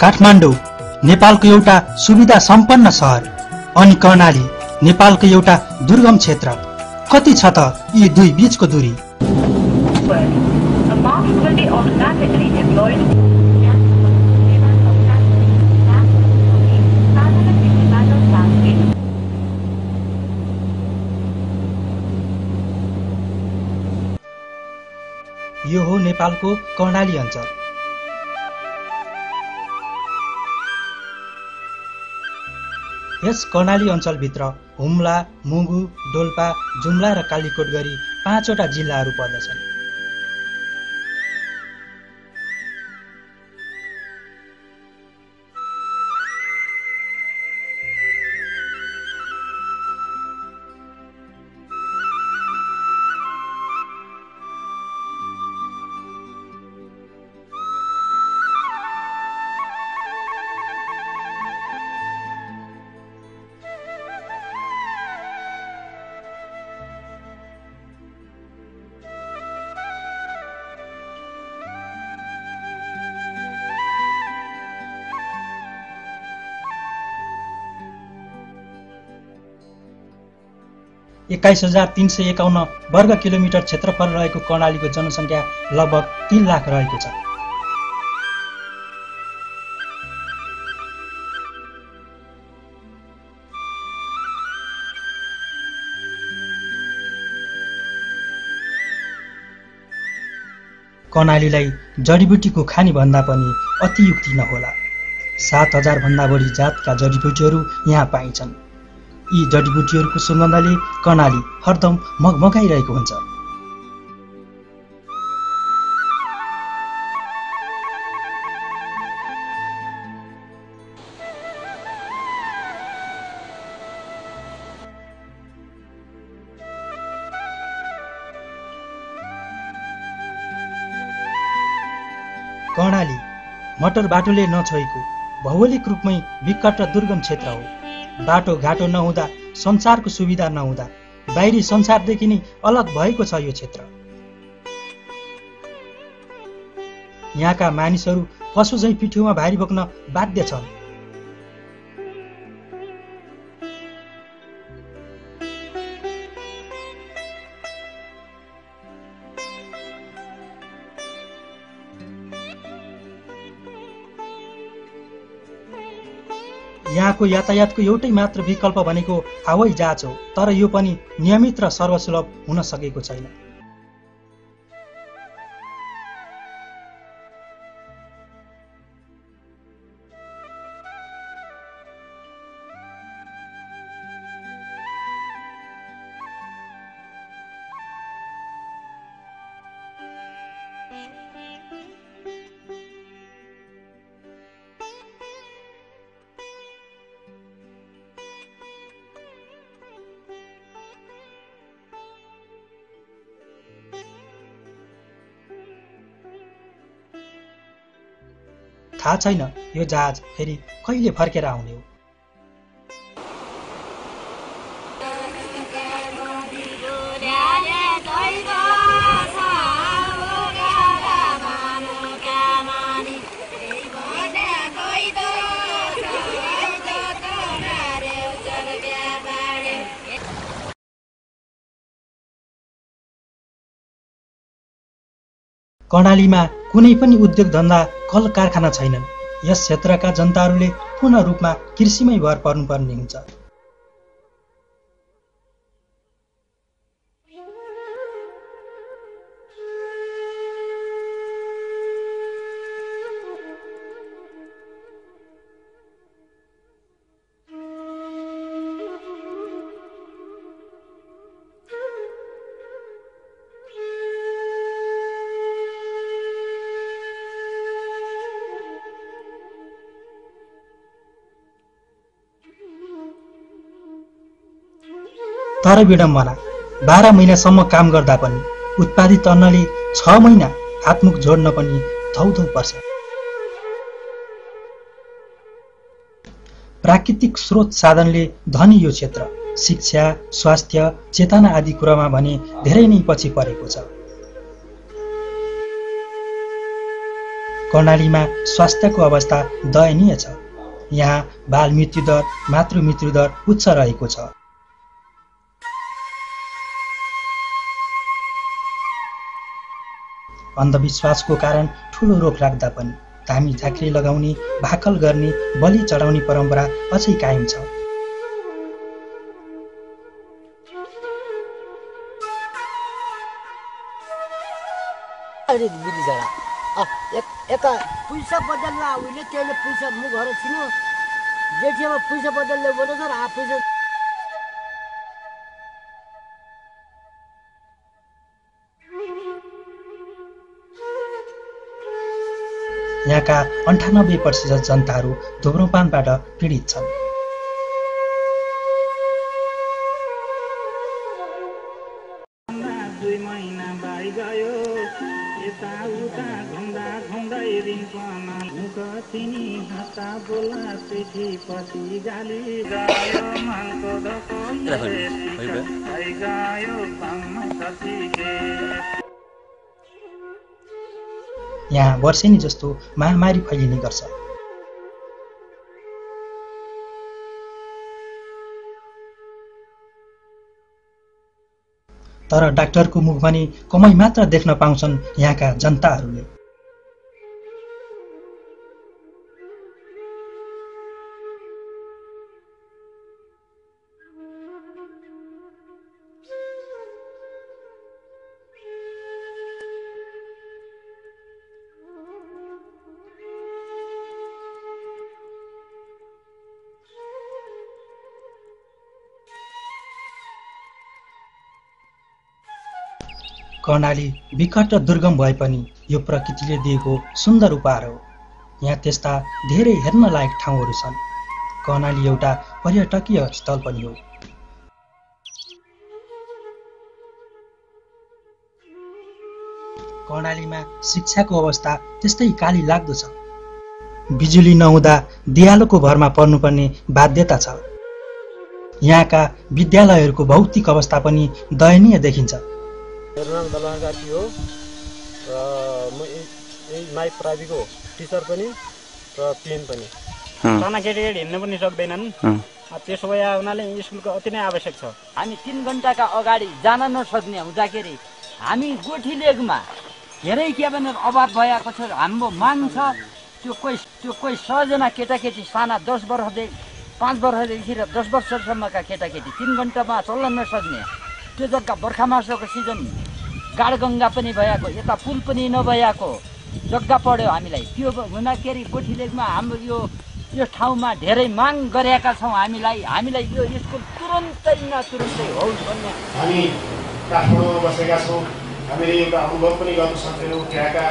काठमाडौँ नेपालको एउटा सुविधा सम्पन्न सहर अनि कर्णाली नेपालको एउटा दुर्गम क्षेत्र। कति छ त यी दुई बीचको दूरी? यो हो नेपालको कर्णाली अञ्चल। यस कर्णाली अञ्चलभित्र हुम्ला, मुगु, डोल्पा, जुम्ला र कालीकोट गरी 5 वटा जिल्लाहरू पर्दछन्। – 21,351 वर्ग किलोमिटर क्षेत्रफल रहेको कर्णालीको जनसङ्ख्या लगभग 3 लाख रहेको छ। कर्णालीलाई जडीबुटीको खानी भन्दा पनि अतियुक्ति नहोला। 7,000 भन्दा बढी जातका जडीबुटीहरू यहाँ पाइन्छन्। यी जडीबुटीहरूको सुगन्धले कर्णाली हरदम मगमगाइरहेको हुन्छ। कर्णाली मटर बाटोले नछोएको भौगोलिक रूपमै विकट र दुर्गम क्षेत्र हो। बाटो घाटो नहुँदा, संचारको सुविधा नहुँदा बाहिरी संसारदेखि नै अलग भएको छ यो क्षेत्र। यहाँका मानिसहरू पशु झैं पिठ्यूमा भारी बोक्न बाध्य छन्। यहाँको यातायातको एउटै मात्र विकल्प भनेको हवाई जहाज हो, तर यो पनि नियमित र सर्वसुलभ हुन सकेको छैन। थाहा छैन यो जहाज फेरि कहिले फर्केर आउने हो। कर्णालीमा कुनै पनि उद्योग धन्दा कल कारखाना छैनन्। यस क्षेत्रका जनताहरूले पूर्ण रूपमा कृषिमै भर पर्नुपर्ने हुन्छ। तर विडम्बना 12 महिनासम्म काम गर्दा पनि उत्पादित अन्नले 6 महिना हातमुख जोड्न पनि धौधौ पर्छ। प्राकृतिक स्रोत साधनले धनी यो क्षेत्र शिक्षा, स्वास्थ्य, चेतना आदि कुरामा भने धेरै नै पछि परेको छ। कर्णालीमा स्वास्थ्यको अवस्था दयनीय छ। यहाँ बाल मृत्युदर, मातृ मृत्युदर उच्च रहेको छ। अन्धविश्वासको कारण ठूलो रोग लाग्दा पनि धामी झाँक्री लगाउने, भाकल गर्ने, बलि चढाउने परम्परा अझै कायम छ। एका पैसा बदल्ला उहिले त्यसले पैसा म घर छिनु जेठीमा पैसा बदल्ले बोल्छ र आ पैसा यहाँका 98% जनताहरू धुम्रपानबाट पीडित छन्। यहाँ वर्षेनी जस्तो महामारी फैलिने गर्छ। तर डाक्टरको मुख भने कमै मात्र देख्न पाउँछन् यहाँका जनताहरूले। कर्णाली विकट र दुर्गम भए पनि यो प्रकृतिले दिएको सुन्दर उपहार हो। यहाँ त्यस्ता धेरै हेर्न लायक ठाउँहरू छन्। कर्णाली एउटा पर्यटकीय स्थल पनि हो। कर्णालीमा शिक्षाको अवस्था त्यस्तै काली लाग्दो छ। बिजुली नहुँदा दियालोको भरमा पर्नुपर्ने बाध्यता छ। यहाँका विद्यालयहरूको भौतिक अवस्था पनि दयनीय देखिन्छ। मेरो नाम दलहाङ कार्की हो र म यही माई प्राविको टिचर पनि र पिएन पनि। साना केटीकेटी हिँड्न पनि सक्दैनन्। त्यसो भए हुनाले स्कुलको अति नै आवश्यक छ। हामी 3 घण्टाका अगाडि जान नसक्ने हुँदाखेरि हामी गोठी लेगमा धेरै के भने अभाव भएको छ। हाम्रो माग छ त्यो कोही 100 जना केटाकेटी साना 10 वर्षदेखि 5 वर्षदेखि र 10 वर्षसम्मका केटाकेटी 3 घण्टामा चल्न नसक्ने। त्यो जग्गा बर्खा मासको सिजन गाडगङ्गा पनि भएको, यता पुल पनि नभएको जग्गा पर्यो हामीलाई। त्यो हुँदाखेरि गोठी लेगमा हाम्रो यो ठाउँमा धेरै माग गरेका छौँ। हामीलाई यो स्कुल तुरुन्तै होस् भन्ने। हामी काठमाडौँमा बसेका छौँ। हामीले एउटा अनुभव पनि गर्न सक्दैनौँ। त्यहाँका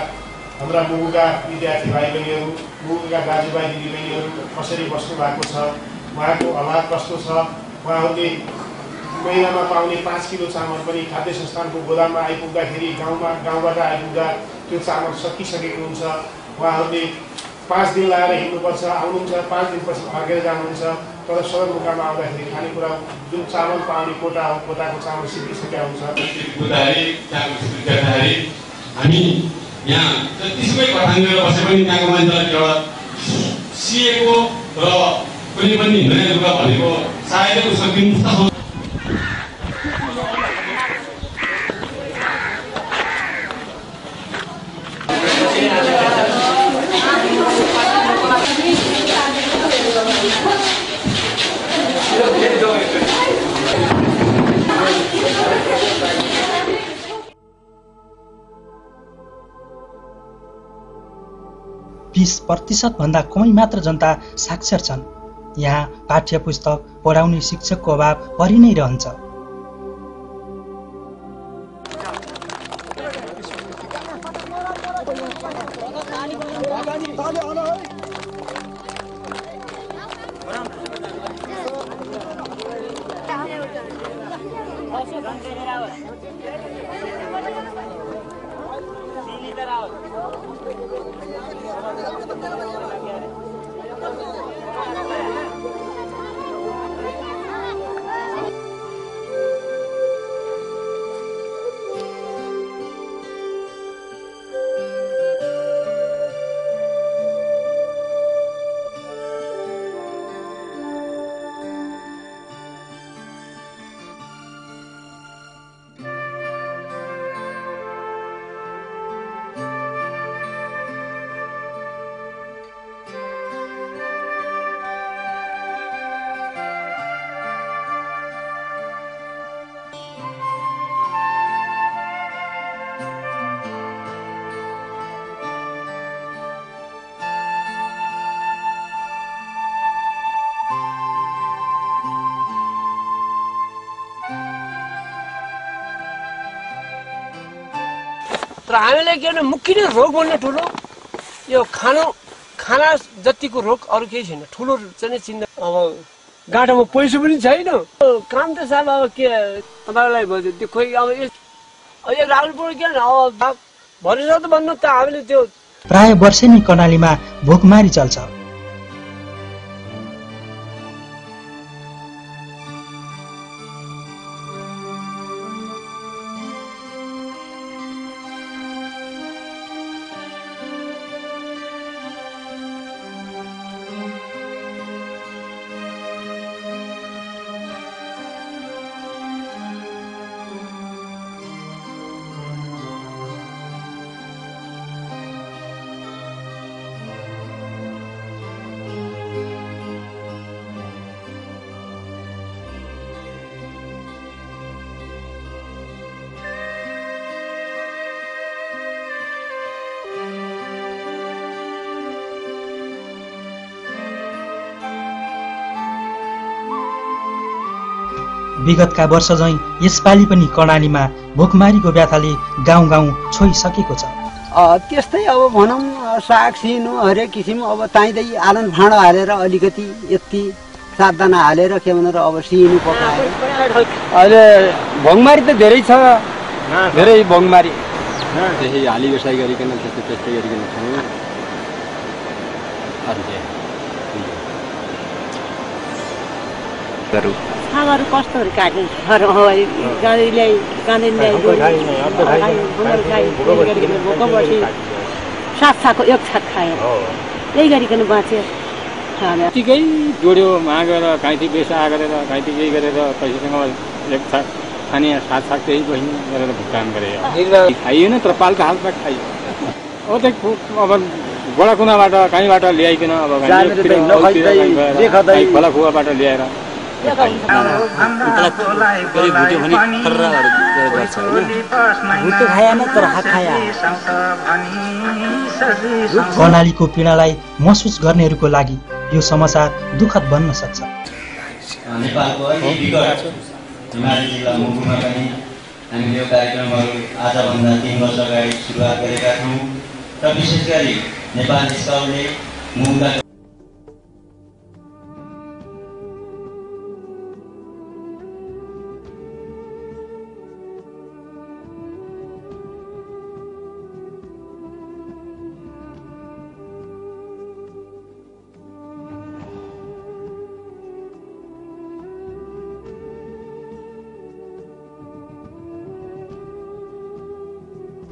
हाम्रा मुगुका विद्यार्थी भाइ बहिनीहरू, मुगुका दाजुभाइ दिदीबहिनीहरू कसरी बस्नु भएको छ, उहाँको अभाव कस्तो छ। उहाँहरूले महिनामा पाउने 5 किलो चामल पनि खाद्य संस्थानको गोदाममा आइपुग्दाखेरि गाउँबाट आइपुग्दा त्यो चामल सकिसकेको हुन्छ। उहाँहरूले 5 दिन लगाएर हिँड्नुपर्छ, आउनुहुन्छ 5 दिनपछि फर्केर जानुहुन्छ। तर सदरमुकाममा आउँदाखेरि खानेकुरा जुन चामल पाउने कोटा हो, कोटाको चामल सिकिसकेका हुन्छ। हामी यहाँ जतिसुकै कठाङ्गेर बसे पनि त्यहाँको मान्छेलाई एउटा सिएको र कुनै पनि नयाँ लुगा भनेको सायदै उसको किन 20% भन्दा कमै मात्र जनता साक्षर छन्। यहाँ पाठ्य पुस्तक पढाउने शिक्षकको अभाव परि नै रहन्छ। तर हामीले के भने मुख्य रोग भन्ने ठुलो यो खाना जतिको रोग अरू केही छैन ठुलो चाहिँ चिन्ता। अब गाँठामा पैसा पनि छैन काम त साहब अब के तपाईँलाई भयो त्यो खोइ अब यो राख्नु पर्यो के अब भरोसा त भन्नु त हामीले त्यो प्राय वर्षेनी कर्णालीमा भोकमारी चल्छ। विगतका वर्ष झैं यसपालि पनि कर्णालीमा भोकमारीको व्याथाले गाउँ गाउँ छोइसकेको छ। त्यस्तै अब भनौँ साग सिनो हरेक किसिम अब ताइँदै आलन भाँडो हालेर अलिकति यति 7 दाना हालेर के भनेर अब सिनो पकाएर अहिले भोकमारी त धेरै छ धेरै भोकमारी त्यसै हाली बसाइ गरिकन त्यस्तै गरिकन छौँ। सागहरू कस्तोहरू काटिन्छ भोक बसी 7 छाको 1 छाक खायो त्यही गरिकन बाँच्यो। ठिकै जोड्यो मागेर घाइते बेसा गरेर घाइते केही गरेर पैसासँग 1 छाक खाने 7 छाक त्यही बहिनी गरेर भुक्तान गरे खाइएन तर पाल्का हालमा खाइयो। अब त्यो अब गोडा कुनाबाट कहीँबाट ल्याइकन अब खोला खुवाबाट ल्याएर कर्णालीको पीडालाई महसुस गर्नेहरूको लागि यो समाचार दुःखद बन्न सक्छ। नेपालको हिमाली जिल्ला मुगुमा पनि हामीले यो कार्यक्रमहरू आजभन्दा 3 वर्ष अगाडि सुरुवात गरेका छौँ र विशेष गरी नेपाल स्काउटले मुगुका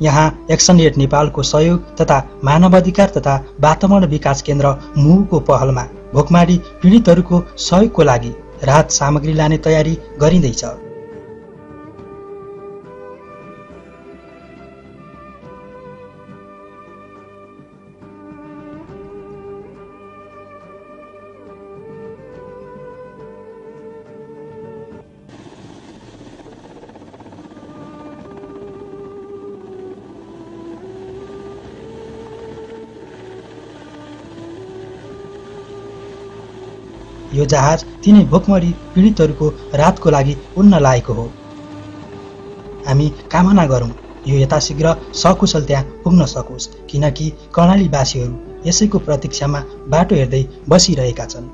यहाँ एक्सन एड नेपालको सहयोग तथा मानवाधिकार तथा वातावरण विकास केन्द्र मुहुको पहलमा भोकमारी पीडितहरूको सहयोगको लागि राहत सामग्री लाने तयारी गरिँदैछ। यो जहाज तिनै भोकमरी पीडितहरूको राहतको लागि उड्न लागेको हो। हामी कामना गरौँ यो यथाशीघ्र सकुशल त्यहाँ पुग्न सकोस्, किनकि कर्णालीवासीहरू यसैको प्रतीक्षामा बाटो हेर्दै बसिरहेका छन्।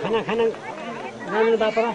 खाना खाना राम्रो बापरा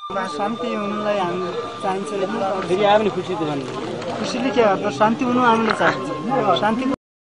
शान्ति हुनुलाई हामी चाहिन्छ फेरि आयो भने खुसी त भन्नु खुसीले के हो शान्ति हुनु हामीले चाहिन्छ शान्ति